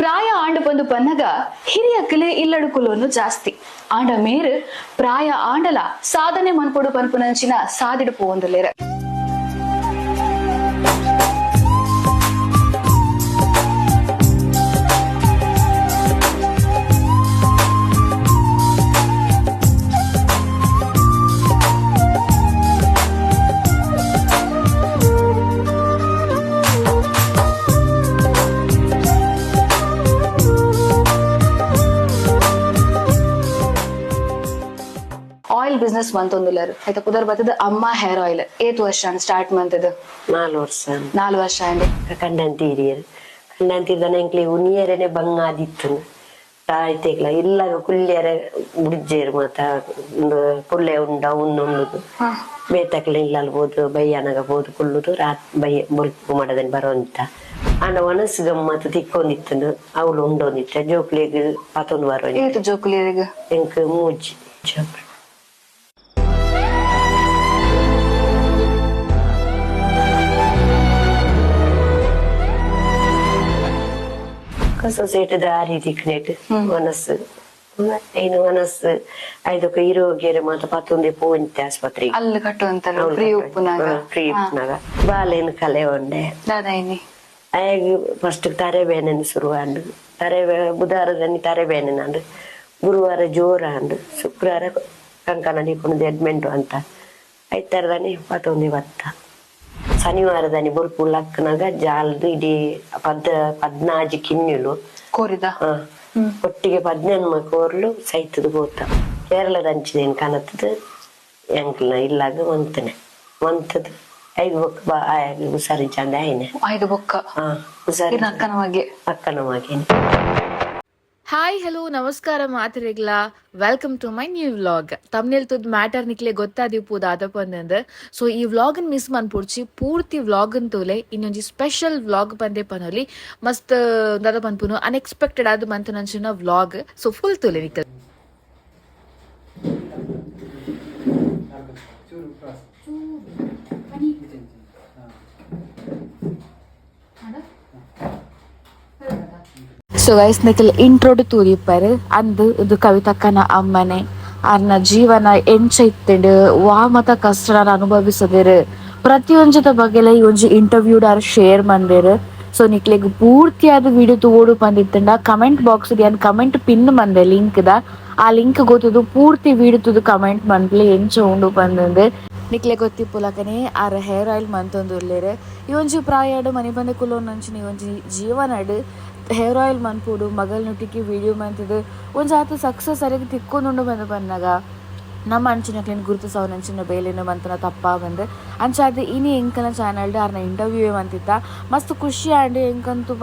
ಪ್ರಾಯ ಆಂಡ ಬಂದು ಪನ್ನಗ ಹಿರಿಯಕ್ಕಲೆ ಇಲ್ಲಡುಕುಲೋನು ಜಾಸ್ತಿ. ಆಂಡ ಮೇರು ಪ್ರಾಯ ಆಂಡಲ ಸಾಧನೆ ಮನ್ಪೊಡು ಪನ್ಪುನಂಚಿನ ಸಾದಿಡು ಪೋವೊಂದುಲ್ಲೆರ್. ಆಯಿಲ್ ಬಿಸ್ನೆಸ್ ಮಂತೊಂದುಲ್ಲೆರ್. ಐತ ಪುದರ್ ಬತ್ತದ ಅಮ್ಮ ಹೇರ್ ಆಯಿಲ್. ಏತ್ ವರ್ಷ ಸ್ಟಾರ್ಟ್ ಮಂತದ? 4 ವರ್ಷ. 4 ವರ್ಷ ಆಂಡ್. ಕಂಡಂತೀರಿಯರು ಕಂಡಂತೀರ್ದನ ಎಂಕ್ಲೆ ಉನಿಯರನೆ ಬಂಗಾದಿತ್ತು ತಾಯ್ತೆಗ್ಲ ಇಲ್ಲಾಗ ಕುಲ್ಯರೆ ಬುಡ್ಜೇರು ಮಾತ ಉಂದು ಕುಲ್ಲೆ ಉಂಡ ಉಣ್ಣುಂಡುದು ಬೇತಕ್ಲೆ ಇಲ್ಲಲ್ ಬೋದು ಬಯ್ಯನಗ ಬೋದು ಕುಲ್ಲುದು ರಾತ್ ಬಯ್ಯ ಬೊಲ್ಪು ಮಾಡದನ್ ಬರೋಂತ ಆಂಡ ಒನಸ್ ಗಮ್ಮತ್ ತಿಕ್ಕೊಂದಿತ್ತುಂಡು ಅವಳು ಉಂಡೊಂದಿತ್ತ ಜೋಕ್ಲೆಗ್ ಪತೊಂದು ಬರೋ. ಏತ್ ಜೋಕುಲಿಯರಿಗೆ? ಎಂಕ್ ಮೂಜಿ ಜೋಕ್ಲು. ಸೊಸೈಟಿ ದಾರಿ ದಿಕ್ನೆಟ್ ಮನಸ್ಸು ಐನು ಮನಸ್ಸು ಐದಕ್ಕೆ ಇರೋಗ್ಯರೆ ಮಾತ ಪತ್ತೊಂದೇ ಪೋಂತೆ ಆಸ್ಪತ್ರೆಗೆ. ಅಲ್ಲಿ ಕಟ್ಟುವಂತಾರ ಫ್ರೀ ಉಪ್ಪುನಾಗ? ಫ್ರೀ ಉಪ್ಪುನಾಗ ಬಾಲೇನು ಕಲೆ ಉಂಡೆ. ದಾದಾಯಿನಿ? ಆಯಾಗ ಫಸ್ಟ್ ತರೆ ಬೇನೆ ಶುರು ಆಂಡ್. ತರೆ ಬುಧವಾರದಲ್ಲಿ ತರೆ ಬೇನೆ ಆಂಡ್, ಗುರುವಾರ ಜೋರ ಆಂಡ್, ಶುಕ್ರವಾರ ಕಂಕನ ಕೊಂಡು ಅಡ್ಮೆಂಟು ಅಂತ ಐತಾರದಾನೆ ಪತ್ತೊಂದೇ ಬತ್ತ. ಶನಿವಾರದಾನಿ ಬೊಲ್ಪು ಲಕ್ಕನಾಗ ಜಾಲ್ದು ಇಡೀ 14 ಕಿನ್ನಿಲು ಕೋರಿದ. ಒಟ್ಟಿಗೆ 18 ಕೋರ್ಲು ಸೈತದ ಗೋತ ಕೇರಳದ ಅಂಚಿನೇನು ಕನತದ ಎಂಕ್ಲ ಇಲ್ಲಾಗ ಮಂತನೆ ಮಂತದ ಐದು ಬೊಕ್ಕ ಬಾ ಆಯಾಗ ಹುಷಾರಿ ಚಂದ ಆಯ್ನೆ. ಐದು ಬೊಕ್ಕ? ಹಾ, ಹುಷಾರಿ. ಅಕ್ಕನ ಬಗ್ಗೆ. ಅಕ್ಕನ ಮಗೇನೆ. ಹಾಯ್, ಹಲೋ, ನಮಸ್ಕಾರ ಮಾತಿರಿಗ್ಲ. Welcome to my new vlog. Thumbnail ತುದ್ matter ನಿಕ್ಲೆ ಗೊತ್ತಾದಿಪ್ಪು ದಾದಪ್ಪ ಅಂದಂದು. ಸೊ ಈ ವ್ಲಾಗನ್ ಮಿಸ್ ಮನ್ಪುಡ್ಚಿ, ಪೂರ್ತಿ ವ್ಲಾಗನ್ ತೋಲೆ. ಇನ್ನೊಂಜಿ ಸ್ಪೆಷಲ್ ವ್ಲಾಗ್ ಬಂದೆ ಪನೊಲಿ. ಮಸ್ತ್ ದಾದ ಪನ್ಪುನು, ಅನ್ಎಕ್ಸ್ಪೆಕ್ಟೆಡ್ ಆದ್ ಮಂತನಂಚಿನ vlog. So full ತೋಲೆ ನಿಕಲ್. ಸೊ ಗೈಸ್, ನಿಕಲ್ ಇಂಟ್ರೋಡು ತೂದಿಪ್ಪರು ಅಂದು ಇದು ಕವಿತಕ್ಕನ ಅಮ್ಮನೆ. ಅರ್ನ ಜೀವನ ಎಂಚ ಇತ್ತಂಡು, ವಾ ಮತ ಕಷ್ಟ ಅನುಭವಿಸದಿರು, ಪ್ರತಿಯೊಂಜದ ಬಗ್ಗೆಲ ಈ ಒಂಜಿ ಇಂಟರ್ವ್ಯೂಡ್ ಆರ್ ಶೇರ್ ಮಂದೆರ್. ಸೊ ನಿಕ್ಲೆಗ್ ಪೂರ್ತಿಯಾದ ವಿಡಿಯೋ ತೂವೊಡು ಪಂದಿತ್ತಂಡ ಕಮೆಂಟ್ ಬಾಕ್ಸ್ ಯಾನ್ ಕಮೆಂಟ್ ಪಿನ್ ಮಂದೆ ಲಿಂಕ್ ದ. ಆ ಲಿಂಕ್ ಗೊತ್ತದು ಪೂರ್ತಿ ವಿಡಿಯೋ ತೂದು ಕಮೆಂಟ್ ಮನ್ಪುಲೆ ಎಂಚ ಉಂಡು ಪಂದಂದು. ನಿಕ್ಲೆ ಗೊತ್ತಿಪ್ಪುಲಕನೆ ಆರ್ ಹೇರ್ ಆಯಿಲ್ ಮಂತೊಂದು ಉಲ್ಲೆರ್. ಈ ಒಂಜಿ ಪ್ರಾಯಡ್ ಮನಿ ಬಂದೆ ಕುಲ್ಲೊಂದಂಚಿನ ಈ ಒಂಜಿ ಜೀವನಡ್ ಹೇರ್ ಆಯಿಲ್ ಮನ್ಪೊಡು, ಮಗಲ್ ನೊಟ್ಟಿಗೆ ವಿಡಿಯೋ ಮಂತುದು ಒಂಜಿ ಆತ್ ಸಕ್ಸಸ್ ಅರೆಗ್ ತಿಕ್ಕೊಂದುಂಡು ಬಂದು ಪನ್ನಗ ನಮ್ಮ ಅಂಚಿನಕ್ಲೆನ್ ಗುರುತಿಸವನಂಚಿನ ಬೇಲೆನ್ ಮಂತುನ ತಪ್ಪ ಬಂದು. ಅಂಚಾದ್ ಇನಿ ಎಂಕಲ್ನ ಚಾನಲ್ಡ್ ಆರ್ನ ಇಂಟರ್ವ್ಯೂ ಮಂತಿತ್ತ. ಮಸ್ತ್ ಖುಷಿ ಆಂಡ್ ಎಂಕಂತೂ.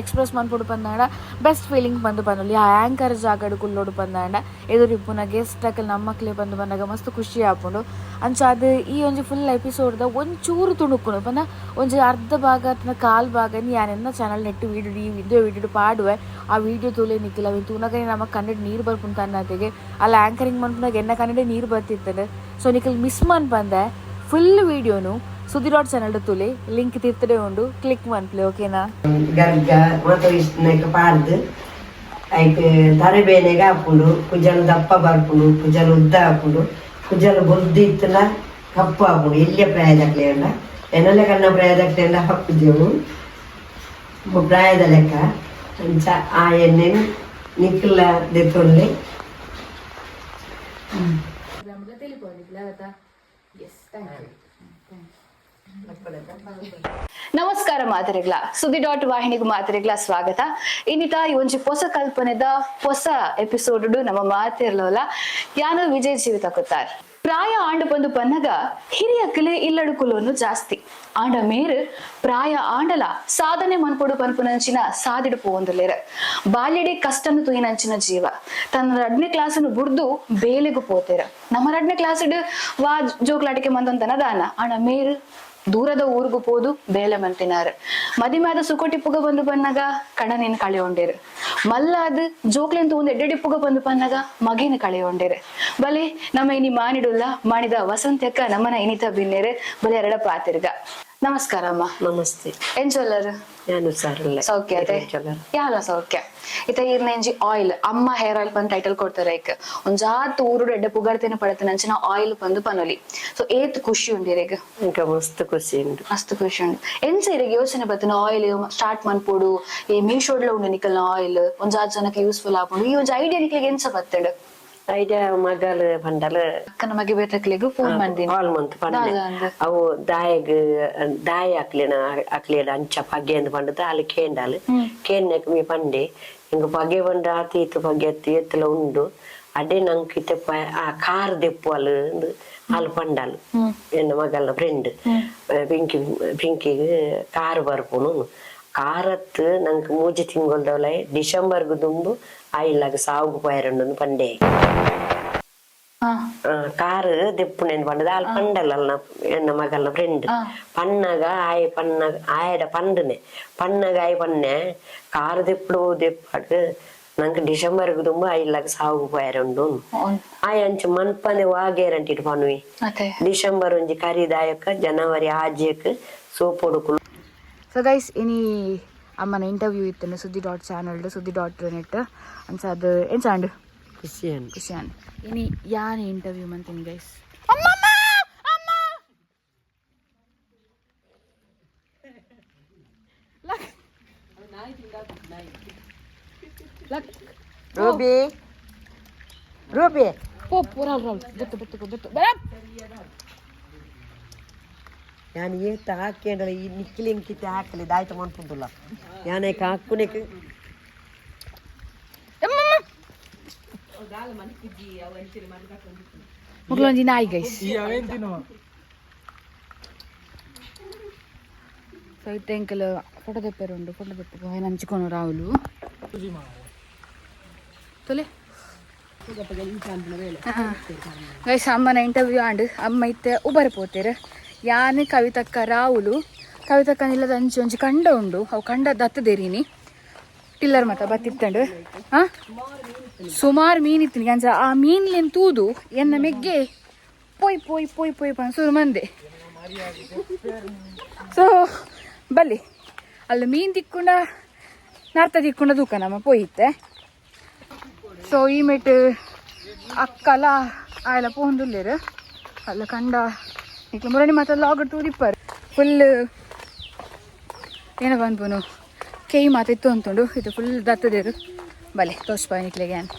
ಎಕ್ಸ್ಪ್ರೆಸ್ ಮನ್ಪೊಡು ಪಂದಾಂಡ ಬೆಸ್ಟ್ ಫೀಲಿಂಗ್ ಬಂದು ಪನೊಲಿ. ಆ ಆ್ಯಂಕರ್ ಜಾಗಡ್ ಕುಲ್ಲೊಡು ಪಂದಾಂಡ ಎದುರು ಇಪ್ಪುನ ಗೆಸ್ಟ್ ಅಕಲ್ ನಮ್ಮಕ್ಲೆ ಬಂದು ಪನ್ನಗ ಮಸ್ತ್ ಖುಷಿ ಆಪುಂಡು. ಅಂಚಾದ್ ಈ ಒಂಜಿ ಫುಲ್ ಎಪಿಸೋಡ್ದ ಒಂಚೂರು ತುಣುಕುನು ಪಂಡ ಒಂಜಿ ಅರ್ಧ ಭಾಗ ಅತ್ನ ಕಾಲ್ ಭಾಗ ಯಾನ್ ಎನ್ನ ಚಾನಲ್ ನೆಟ್ಟು ವಿಡಿಯೋ ಈ ವಿಡಿಯೋ ವಿಡಿಯೋ ಪಾಡುವೆ. ಆ ವಿಡಿಯೋ ತೂಲೆ ನಿಕ್ಕಿಲ್ಲ. ಅವೆನ್ ತೂನಗನೆ ನಮ ಕಣ್ಣಡ್ ನೀರು ಬರ್ಪುಂಡು ತನ್ನತೆಗೆ. ಅಲ್ಲ ಆ್ಯಂಕರಿಂಗ್ ಮನ್ಪುನಾಗ ಎನ್ನ ಕಣ್ಣಡೆ ನೀರು ಬರ್ತಿತ್ತಂಡು. ಸೊ ನಿಕಲ್ ಮಿಸ್ ಮನ್ಪಂದೆ ಫುಲ್ ವಿಡಿಯೋನು ಸುದಿ ಡಾಟ್ ಚಾನಲ್ ತೂಲೆ. ಲಿಂಕ್ ತಿರ್ತಡೆ ಉಂಡು, ಕ್ಲಿಕ್ ಮನ್ಪುಲೆ, ಓಕೆನಾ? ಗರ್ಗ ಮಾತ ಇಷ್ಟನಕ ಪಾಡ್ದು ಐಕ್ ತರೆ ಬೇನೆಗೆ ಹಾಪುಂಡು. ಕುಜಲು ದಪ್ಪ ಬರ್ಪುಂಡು, ಕುಜಲು ಉದ್ದ ಹಾಪುಂಡು. ಕುಜಲು ಬೊಲ್ದು ಇತ್ತಲ ಕಪ್ಪು ಹಾಪುಂಡು. ಎಲ್ಲಿಯ ಪ್ರಾಯದಕ್ಲೆ ಎನ್ನಲೆ ಕಣ್ಣ ಪ್ರಾಯದಕ್ಲೆ ಹಾಕುದೆವು ಪ್ರಾಯದ ಲೆಕ್ಕ. ಅಂಚ ಆ ಎಣ್ಣೆ ನಿಕ್ಕಲ ದೆತ್ತೊನ್ಲೆ. ನಮಸ್ಕಾರ ಮಾತರಿಗ್ಲ, ಸುದ್ದಿ ಡಾಟ್ ವಾಹಿನಿಗೂ ಮಾತರಿಗ್ಲ ಸ್ವಾಗತ. ಇನ್ನಿತ ಈ ಒಂಜಿ ಹೊಸ ಕಲ್ಪನೆದ ಹೊಸ ಎಪಿಸೋಡ್ ನಮ್ಮ ಮಾತಿರ್ಲೋಲ. ಯಾನು ವಿಜಯ್ ಜೀವಿತ ಕೊತ್ತಾರ್. ಪ್ರಾಯ ಆಂಡ ಬಂದು ಪನ್ನಗ ಹಿರಿಯಕ್ಕಲೆ ಇಲ್ಲಡುಕುಲೋನು ಜಾಸ್ತಿ. ಆಂಡ ಮೇರು ಪ್ರಾಯ ಆಂಡಲ ಸಾಧನೆ ಮನ್ಪೊಡು ಪನ್ಪುನಂಚಿನ ಸಾದಿಡು ಪೋವೊಂದುಲ್ಲೆರ್. ಬಾಲ್ಯಡೆ ಕಷ್ಟನು ತೂಯಿನಂಚಿನ ಜೀವ. ತನ್ನ 2ನೇ ಕ್ಲಾಸನ್ನು ಬುಡ್ದು ಬೇಲೆಗು ಪೋತೇರ. ನಮ್ಮ 2ನೇ ಕ್ಲಾಸ್ ವಾ ಜೋಕ್ಲಾಟಿಕೆ ಮಂದೊಂತನ ದಾನ. ಆಂಡ ಮೇರು ದೂರದ ಊರುಗು ಪೋದು ಬೇಲೆ ಮಂತಿನಾರು. ಮದಿಮಾದ ಸುಕೋಟಿಪ್ಪುಗ ಬಂದು ಬನ್ನಗ ಕಣನೇನು ಕಳೆಯೊಂಡೇರು. ಮಲ್ಲಾದ್ ಜೋಕ್ಲೆನ್ ತೂಂದು ಎಡ್ಡೆಡಿಪ್ಪುಗ ಬಂದು ಪನ್ನಗ ಮಗೇನು ಕಳೆಯೊಂಡೇರು. ಬಲೆ ನಮ್ಮ ಇನಿ ಮಾನಿಡುಲ್ಲ ಮಾಣಿದ ವಸಂತ್ಯಕ್ಕ ನಮ್ಮನ ಇನಿತ ಬಿನ್ನೇರು. ಬಲೆ ಎರಡ ಪಾತಿರ್ಗ. ನಮಸ್ಕಾರ ಅಮ್ಮ. ನಮಸ್ತೆ. ಎಂಚೊಲ್ಲರು? ನಾನು ಹುಷಾರಿಲ್ಲ. ಸೌಖ್ಯ ಅದೇ? ಯಾಲ ಸೌಖ್ಯ. ಇತ್ತ ಈರ್ನ ಎಂಜಿ ಆಯಿಲ್, ಅಮ್ಮ ಹೇರ್ ಆಯಿಲ್ ಪಂದ್ ಟೈಟಲ್ ಕೊಡ್ತಾರೆ. ಐಕ್ ಒಂಜಾತ್ ಊರುಡು ಎಡ್ಡೆ ಪುಗರ್ತೆನ ಪಡತನ ಅಂಚಿನ ಆಯಿಲ್ ಪಂದ್ ಪನೊಲಿ. ಸೊ ಏತ್ ಖುಷಿ ಉಂಡು ಇರೆಗ್? ఇంకా ಮಸ್ತ್ ಖುಷಿ ಉಂಡು. ಮಸ್ತ್ ಖುಷಿ ಉಂಡು. ಎಂಚ ಇರೆಗ್ ಯೋಚನೆ ಬತ್ತಿನ ಆಯಿಲ್ ಸ್ಟಾರ್ಟ್ ಮನ್ಪೊಡು, ಈ ಮೀಶೋಡ್ಲ ಉಂಡು ನಿಕಲ್ನ ಆಯಿಲ್, ಒಂಜಾತ್ ಜನಕ್ಕೆ ಯೂಸ್ಫುಲ್ ಆಪುಂಡು, ಈ ಒಂಜಿ ಐಡಿಯಾ ನಿಕ್ಲೆಗ್ ಎಂಚ ಬತ್ತಂಡು? ಐಡಿಯಾ ಮಗಲ್ ಪಂಡಲ. ಅಕ್ಕನ ಮಗೆ ಬೇತಕ್ಲೆಗ್ ಫೋನ್ ಮಂದಿನಿ? ಕಾಲ್ ಮಂತ್ ಪಂಡೆ. ದಾದ ಅಂದ್? ಅವು ದಾಯಗ್ ದಾಯ ಅಕ್ಲೆನ ಅಕ್ಲೆನ ಅಂಚ ಪಗೆ ಅಂದ್ ಪಂಡದ ಅಲ್ಲಿ ಕೇಂಡಾಲ್ ಕೇನ್ನಕ್ ಮೀ ಪಂಡೆ, ಇಂಗ ಪಗೆ ಪಂಡ ಆತ ಈತ್ ಪಗೆ ಅತ್ತು ಏತ್ಲ ಉಂಡು ಅಡೆ ನಂಕ್ ಇತ್ತೆ ಆ ಕಾರ್ ದೆಪ್ಪುವಲ್ ಅಂದ್ ಆಲ್ ಪಂಡಾಲ್. ಎನ್ನ ಮಗಲ್ನ ಫ್ರೆಂಡ್ ಪಿಂಕಿ, ಪಿಂಕಿಗ್ ಕಾರ್ ಬರ್ಪುನು, ಕಾರತ್ ನಂಕ್ ಮೂಜಿ ತಿಂಗೊಲ್ದವಲ ಡಿಸೆಂಬರ್ಗ್ ದುಂಬು ಆಯಿಲ್ಲಾಗ ಸಾವುಗು ಪೋಯರುಂಡು ಪಂಡೆ. ಕಾರ್ ದೆಪ್ಪುನೇನು ಪಂಡದ ಆಲ್ ಪಂಡಲ್ಲ ಎನ್ನ ಮಗಲ್ನ ಫ್ರೆಂಡ್. ಪಣ್ಣಗ ಆಯ್ ಪಣ್ಣಗ ಆಯಡ ಪಂಡನೆ, ಪಣ್ಣಗ ಆಯ್ ಪನ್ನೆ, ಕಾರ್ ದೆಪ್ಪುಡು ದೆಪ್ಪಾಡು ನಂಗೆ ಡಿಸೆಂಬರ್ಗ್ ದುಂಬು ಆಯಿಲ್ಲಾಗ ಸಾವುಗು ಪೋಯರುಂಡು. ಆಯ್ ಅಂಚ ಮನ್ಪಂದೆ ವಾ ಗ್ಯಾರಂಟಿ ಪನ್ವಿ? ಅದೇ. ಡಿಸೆಂಬರ್ ಒಂಜಿ ಕರಿದಾಯಕ ಜನವರಿ ಆಜೆಕ್ ಸೋಪೊಡುಕುಲು. ಸೊ ಗೈಸ್, ಇನಿ ಅಮ್ಮನ ಇಂಟರ್ವ್ಯೂ ಇತ್ತು ಸುದ್ದಿ ಡಾಟ್ ಚಾನಲ್ಡ್, ಸುದ್ದಿ ಡಾಟ್ ನೆಟ್. ಅಂಚ ಅದು ಎಂಚ ಆಂಡ್? ಖುಷಿ ಅಂಡ್. ಖುಷಿ ಆಂಡ್. ಇನಿ ಯಾನ್ ಇಂಟರ್ವ್ಯೂ ಮಂತೀನಿ ಗೈಸ್. Ruby, Ruby. ಪೋ ರಾಲ್ ರಾಲ್ ಬೆತ್ತು ಬೆತ್ತು ಬೆತ್ತು ಬರ. ഞാൻ ಏತ ಹಾಕ್ಯಂಡಲ ಈ ನಿಕ್ಕಿಲಿಂಕಿತೆ ಹಾಕಲಿ ದಾಯ್ತ ಮನ್ಪುಂದುಲ್ಲ ಯಾನೇಕ ಹಾಕುನೆಕ್. ಮುಗ್ಲೊಂಜಿ ನಾಯಿ ಗೈಸ್. ಸೊ ಇತ್ತೆ ಎಂಕಲ್ ಫೋಟೋ ತೆಪ್ಪೆರೆ ಉಂಡು. ಫೋಟೋ ತೆಪ್ಪು ಹೈನ್ ಹಂಚಿಕೊಂಡು ರಾಹುಲು ತೊಲೆ. ಗೈಸ್, ಅಮ್ಮನ ಇಂಟರ್ವ್ಯೂ ಆಂಡ್. ಅಮ್ಮ ಇತ್ತೆ ಉಬರ್ ಪೋತೇರು. ಯಾನ್, ಕವಿತಕ್ಕ, ರಾಹುಲು. ಕವಿತಕ್ಕ ನಿಲ್ಲದ ಅಂಚಿ ಒಂಜಿ ಕಂಡ ಉಂಡು, ಅವು ಕಂಡ ದತ್ತದೇರಿನಿ. ಟಿಲ್ಲರ್ ಮತ ಬತ್ತಿತ್ತಂಡು. ಹಾ, ಸುಮಾರು ಮೀನ್ ಇತ್ತು. ಅಂಚ ಆ ಮೀನ್ಲೆನ್ ತೂದು ಎನ್ನ ಮೆಗ್ಗೆ ಪೋಯ್ ಪೋಯ್ ಪೋಯ್ ಪೋಯ್ ಪನ್ ಸುರು ಮಂದೆ. ಸೊ ಬಲ್ಲಿ ಅಲ್ಲಿ ಮೀನ್ ತಿಕ್ಕೊಂಡ ನಾರ್ತ ತಿಕ್ಕೊಂಡ ತೂಕ ನಮ್ಮ ಪೋಯಿತ್ತೆ. ಸೊ ಈ ಮೆಟ್ ಅಕ್ಕಲ ಆಯಲ ಪೋಂದುಲ್ಲೇರು. ಅಲ್ಲ ಕಂಡ ನಿಕ್ಲು ಮುರಣಿ ಮಾತ ಲಾಗ್ ತೂದಿಪ್ಪರ್. ಫುಲ್ ಏನ ಪನ್ಪುನು, ಕೆಯಿ ಮಾತ ಇತ್ತು ಅಂತುಂಡು. ಇದು ಫುಲ್ ದತ್ತದೇರು. ಬಲೆ ತೋಚ್ಪಾಯ ನಿಕ್ಲೆಗೆ ಯಾನ್.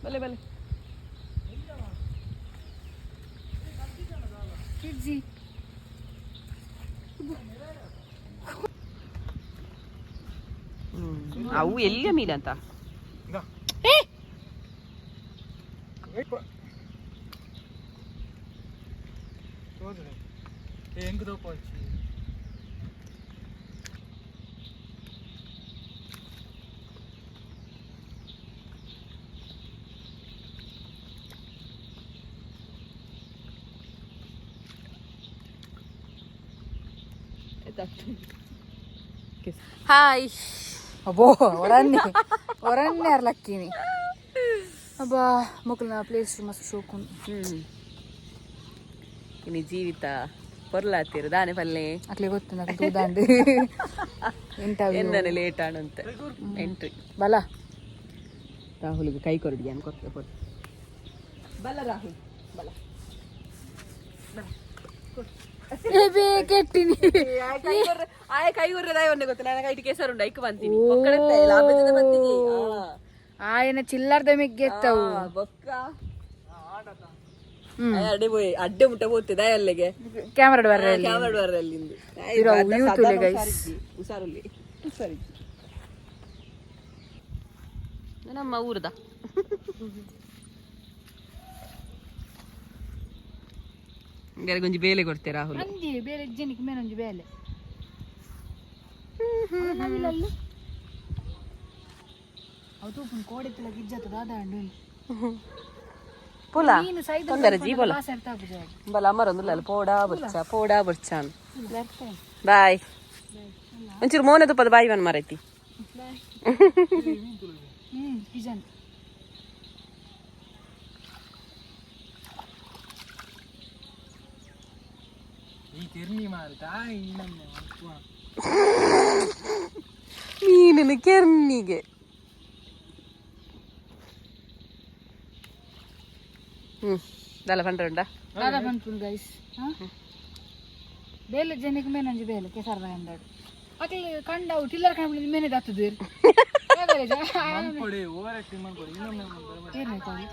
ಬಲೆ ಬಲೆ. ಇಜ್ಜಿ. ಅವು ಎಲ್ಲಿಯ ಮೀನಂತ? ಹಾಯ್. ಅಬ್ಬೋ, ಒರನ್ನೆ ಒರನ್ನೆ ಅರ್ಲಕ್ಕಿನಿ. ಅಬ್ಬಾ, ಮೊಕ್ಕಲ್ನ ಪ್ಲೇಸ್ ಮಸ್ತ್ ಶೋಕುಂಡು. ಇನಿ ಜೀವಿತ ಪೊರ್ಲಾತಿರು ದಾನೆ ಪಲ್ಲೆ. ಅಕ್ಲೆ ಗೊತ್ತು నాకు ತೂದಾಂಡು ಇಂಟರ್ವ್ಯೂ. ಎನ್ನನೆ ಲೇಟ್ ಆಣಂತೆ ಎಂಟ್ರಿ. ಬಲ. ರಾಹುಲ್ಗೆ ಕೈ ಕೊರಡಿ ಅನ್ ಕೊರ್ತೆ ಕೊರ್. ಬಲ ರಾಹುಲ್ ಬಲ. ಕೆಟ್ಟಿನಿ. ಆಯ ಕೈ ಕೊರ್ರೆ ಒಂದೆ ಗೊತ್ತಿಲ್ಲ. ನನ್ನ ಕೈಟಿ ಕೇಸರು ಉಂಡು, ಐಕ್ ಬಂತೀನಿ ಒಕ್ಕಡೆತ್ತೆ ಲಾಭದಿಂದ ಬಂತೀನಿ. ಆಯನ ಚಿಲ್ಲರ್ದ ಮೆಗ್ಗೆತ್ತವು. ಬೊಕ್ಕ ಅಡ್ಡೆ ಪೋಯ್ ಅಡ್ಡೆ ಮುಟ್ಟ ಪೋತಿದೆ ಅಲ್ಲಿಗೆ. ಕ್ಯಾಮರಾ ಬರ್ರೆ. ಕ್ಯಾಮರಾ ಬರ್ರೆ ಅಲ್ಲಿಂದ. ಇರೋ ಯೂಟ್ಯೂಬ್ ಗೈಸ್. ಹುಷಾರಲ್ಲಿ ಹುಷಾರಿ ನಮ್ಮ ಊರದ. ಒಂಜಿ ಬೇಲೆ ಕೊಡ್ತೆ ರಾಹುಲ್. ಅಂದಿ ಬೇರೆ ಜನಕ್ಕೆ ಮೇನೊಂಜಿ ಬೇಲೆ. ಅವು ತೂಪುನ್ ಕೋಡೆತ್ತಲ ಗಿಜ್ಜತ್ತ ದಾದ ಪುಲ ನೀನು ಸೈದ್. ತೊಂದರೆ ಜೀ ಬೊಲ ಬಲ ಅಮರೊಂದುಲ್ಲ. ಪೋಡಾ ಬೊರ್ಚ ಪೋಡಾ ಬೊರ್ಚಾನ್. ಬಾಯ್. ಒಂಚೂರು ಮೋನೆ ತುಪ್ಪದ ಬಾಯಿ ಬನ್ ಮಾರೈತಿ. ಪಿಜನ್. ಈ ಕೆರ್ನಿ ಮಾರ್ತಾ ನಮ್ಮ. ಮೀನಿನ ಕೆರ್ನಿಗೆ. ದಲ್ಲ ಪಂಡ್ರೆ ಉಂಡಾ? ದಾದ ಪನ್ಪುಂಡು ಗೈಸ್? ಬೇಲೆ ಜನಕ್ಕೆ ಮೇನೊಂಜಿ ಬೇಲೆ ಕೆಸರ್ದ ಕಂಡಾಡು ಅಕ್ಲ್ ಕಂಡವು ಟಿಲ್ಲರ್ ಕಂಡು ಮೇನೆ ದತ್ತದು. ಮನ್ಪೊಡೆ, ಓವರ್ ಆಕ್ಟಿಂಗ್ ಮನ್ಪೊಡೆ, ಇನ್ನೊಮ್ಮೆ ಮನ್ಪೊಡೆ.